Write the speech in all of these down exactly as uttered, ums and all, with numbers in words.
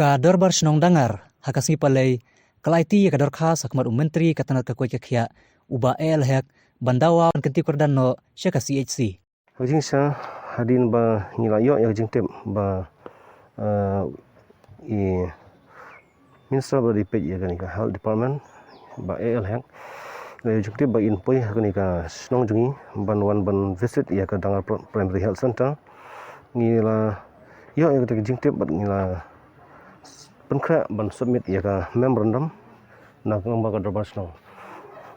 Ka Dorbar Shnong Dangar ha ka sngi Palei ka la aiti ïa ka dorkhas ha khmat u Myntri ka tnat ka koit ka khiah u Bah A L Hek ban dawa ban kyntiew kyrdan noh sha ka C H C. Ha ka jingshisha, hadien ba ngi la ïoh ïa ka jingtip ba, eh, i Minister ba dei peit ïa kane ka Health Department, Bah A L Hek, la ïoh jingtip ba in poi ha kane ka shnong jong ngi ban wan ban visit ïa ka Dangar Pri-, Primary Health Center. Ngi la ïoh ïa kata ka jingtip bad ngi la pynkhreh ban submit ïa ka memorandum na ka long ba ka dorbar shnong.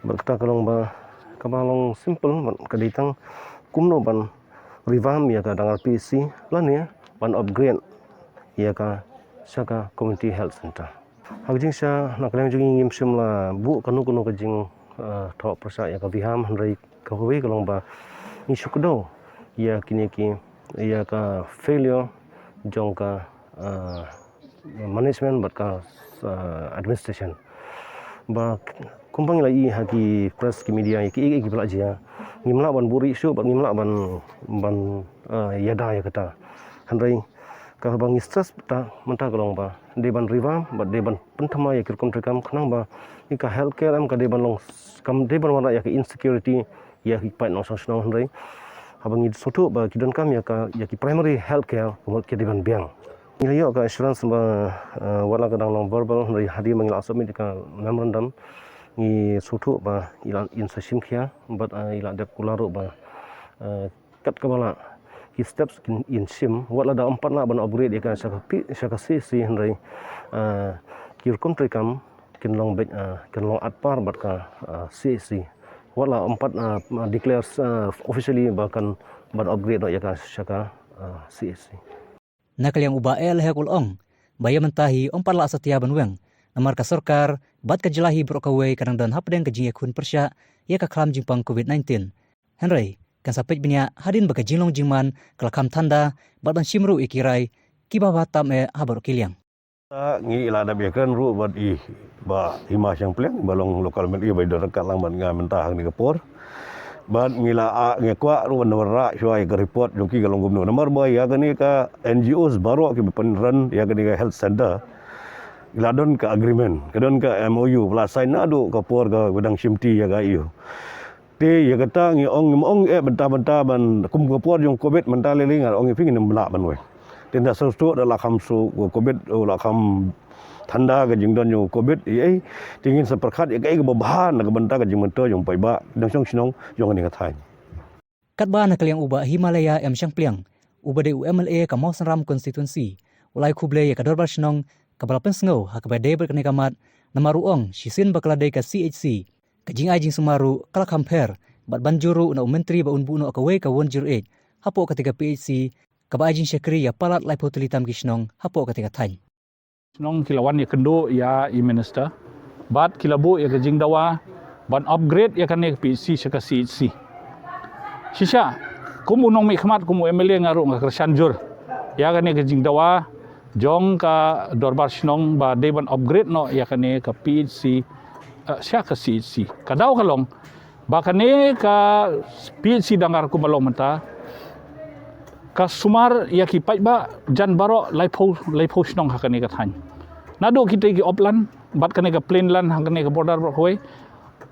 Bad kata ka long ba kaba long simple bad ka dei tang kumno ban revamp ïa ka Dangar P H C lane ban upgrade ïa ka sha ka Community Health Center. Ha ka jingshisha, na ka liang jong ngi ngim shym la buh kano kano ka jing, eh, thoh pyrshah ïa ka VHAM, hynrei kawei ka long ba ngi shu kdew ïa kine ki, ïa ka failure jong ka, eh, management bad ka, eh, administration. Ba kumba ngi la ïohi ha ki press, ki media, ïa ki, ïa ki ba la jia, ngim lah ban buhrieh shuh bad ngim lah ban, ban, eh, ïada ïa kata. Hynrei kaba ngi stress ta mynta ka long ba dei ban revamp bad dei ban pynthymmai ïa ki rukom treikam khnang ba ïa ka healthcare em ka dei ban long, kam dei ban wanrah ïa ka insecurity ïa ki paid nongshong shnong. Hynrei haba ngi sngewthuh ba ki donkam ïa ka, ïa ki primary healthcare, ka mut ki dei ban biang. Ngi la ïoh ka assurance ba, eh, wat la ka dang long verbal, hynrei hadien ba ngi la submit ïa ka memorandum, ngi sngewthuh ba i la, in sa shim khia bad, eh, i la dep kular ruh ba, eh, kat kaba lah ki steps kin, in shim, wat la da ym pat lah ban upgrade ïa ka sha ka P-, sha ka C H C, hynrei, eh, ki rukom treikam kin long beit, eh, kin long at par bad ka, eh, C H C. Wat la ym pat, eh, declare, eh, officially ba kan ban upgrade noh ïa ka sha ka, eh, C H C. Na ka liang u Bah A L Hek u la ong ba ïa mynta hi ym pat la satia ban weng, namar ka sorkar bad ka jylla hi baroh kawei ka dang don hapdeng ka jingïakhun pyrshah ïa ka khlam jingpang COVID nineteen. Hynrei kan sa peit bniah hadien ba ka jinglong jingman ka la kham thanda bad ban shim ruh ïa ki rai kiba bha tam eh ha baroh ki liang. Ta ngi la dep ïakren ruh bad i Bah Hima Shangpliang ba long local M L A ba i don ryngkat lang bad nga mynta ha kane ka por. Bad ngi la, ah, ngi kwah ruh ban wanrah shuwa ïa ka report jong ki ka long kumno. Namar ba ïa kane ka N G Os baroh kiba pynrun ïa kane ka health center, ki la don ka agreement, ka don ka M O U ba la sign naduh ka por kaba dang shimti ïa ka I U. Te ïa kata ngi ong, ngim ong eh bynta bynta ban kum ka por jong COVID mynta lei lei nga ong ïa phi ngin ym lah ban weng. Te ynda shu shu da la kham shu COVID, u la kham thanda ka jingdon jong COVID, ei ei, te ngin sa pyrkhat ïa kaei kaba bha na ka bynta ka jingmyntoi jong paidbah nongshong shnong jong kane ka thaiñ. Katba na ka liang u Bah Himalaya M Shangpliang uba dei u M L A ka Mawsynram constituency u la ai khublei ïa ka dorbar shnong kaba la pynsngew ha kaba dei bad kane ka mat, namar u ong shisien ba ka la dei ka C H C, ka jingai jingsumar ruh ka la kham pher bad ban jur ruh na u Myntri ba un buh noh kawei ka one zero eight hapoh katei ka P H C kaba ai jingshakri ïa palat laiphew tylli tam ki shnong hapoh katei ka thaiñ. Shnong ki la wan ïakynduh ïa i Minister bad ki la buh ïa ka jingdawa ban upgrade ïa kane ka P H C sha ka C H C. Shisha kum u nongmihkhmat, kum u M L A, nga ruh nga kyrshan jur ïa kane ka jingdawa jong ka dorbar shnong ba dei ban upgrade noh ïa kane ka P H C, eh, sha ka C H C. Ka daw ka long ba kane ka P H C Dangar kumba long mynta ka sumar ïa ki paidbah jan baroh laiphew, laiphew shnong ha kane ka thaiñ. Naduh kita ki upland bad kane ka plainland ha kane ka border baroh kawei.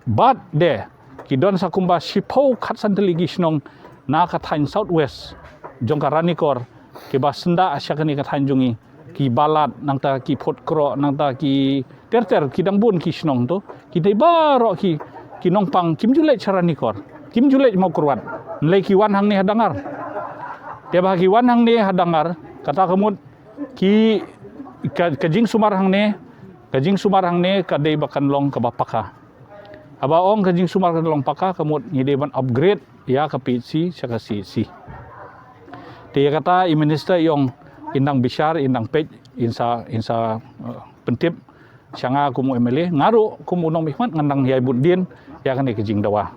Bad de ki don sa kumba shiphew khatsan tylli ki shnong na ka thaiñ South West jong ka Ranikor kiba syndah sha kane ka thaiñ jong ngi, ki Balat, nangta ki Phutkroh, nangta ki ter ter, ki dang bun ki shnong to, ki dei baroh ki, ki nongpang, kim ju leit sha Ranikor, kim ju leit Mawkyrwat, nlei ki wan hangne ha Dangar. Te ba ki wan hangne ha Dangar, kata ka mut ki, ka, ka jingsumar hangne, ka jingsumar hangne ka dei ba kan long kaba paka. Haba ong ka jingsumar kan long paka, ka mut ngi dei ban upgrade ïa ka P H C sha ka C H C. Te ïa kata i Minister i ong in dang bishar, in dang peit, in sa, in sa, eh, pyntip sha nga kum u M L A, nga ruh kum u nongmihkhmat ngan dang ïai bud dien ïa kane ka jingdawa.